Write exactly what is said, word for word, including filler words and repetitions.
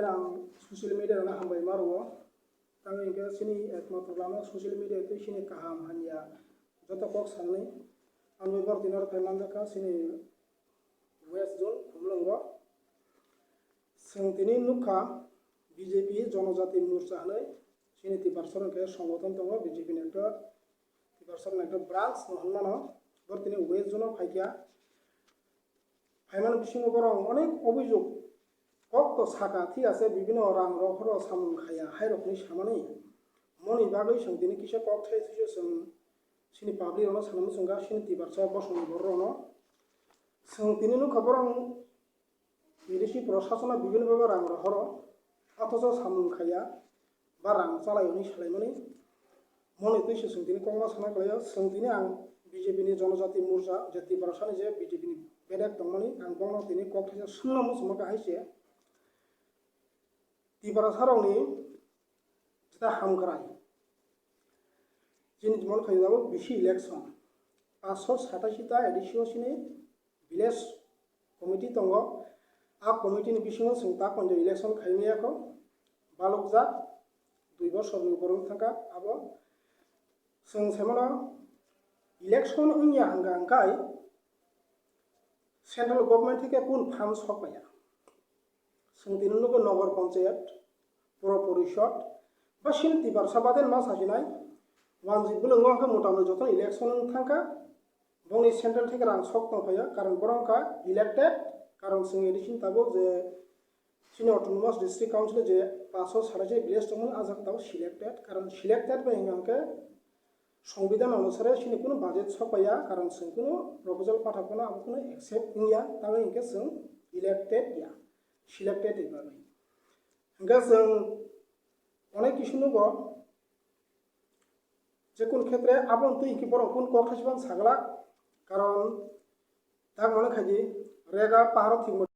Ang social media rokno hambai ma rwo. Tamo hinkhe chini ekmatro lama social media tei chini kaham hamya joto kok sanani. Ang bai borok tini oro phai manjakha chini West Zone Khumulwngo. Chwng tini nukha B J P Jonojati Morcha hwnwi chini Tiprasa rok khe songothon tongo, B J P ni ekta Tiprasa rok ni ekta branch no hwnmano. Boro tini West Zone o phaikha. Phaimani bisingo borok onek obhijog kok to saka, thik ase, bibino rang rohoro samung khaya hai rokni samani. Moni bagwi chwng tini kisa kok thai thwiso chwng chini public rokno sana muchunga, chini Tiprasa bosongni borok rokno. Chwng tini nukha borok A D C proshasona bibino bagwi rang rohoro, athocho samung khaya. Ba rang chalai hwnwi salaimani. Moni twi se chwng tini kokno sana kwlaio. Chwng tini ang B J P ni Jonojati Morcha je Tiprasa ni je B J P ni bedek tongmani, ang bono tini kok thaisa swngna muchungma khe hai se Tiprasa rokni jeta hamkrai. Chini mon khaijak tabuk bisi election. Paanch sho satashi ta A D C o chini village committee tongo. A committee ni bisingo chwng ta konjo election khaimaya kho. Balokjak dui bosor ni borok thangkha abo. Chwng saimano election wngya hwnka hwnkhe central government theke kun fund sok paiya. Chwng tini nugo Nagar Panchayat, Pura Parishad, ba chini Tiprasa baden ma sajinai, wanjwi bwlwngo hwnkhe motamoti jotono election wng thangkha, bongni central theke rang sok tong phaiya, karon borok wngkha elected, karon chwng A D C ni tabuk je chini Autonomous District Council je paanch sho satashi village tongmani, ah jaga tabuk selected, karon selected bai hwnka hwnkhe Songbidan onusare chini kunu budget sok paiya, karon chwng kunu proposal pathak phano abo kunu accept wngya, tamo hinkhe chwng elected ya, selected ni bagwi. Hwnkhe chwng onek kisu nugo, je kun khetre abo twi hinkhe borok kun kok thaisibang sagla, karon tak mano khaidi rega paharo thwngmani.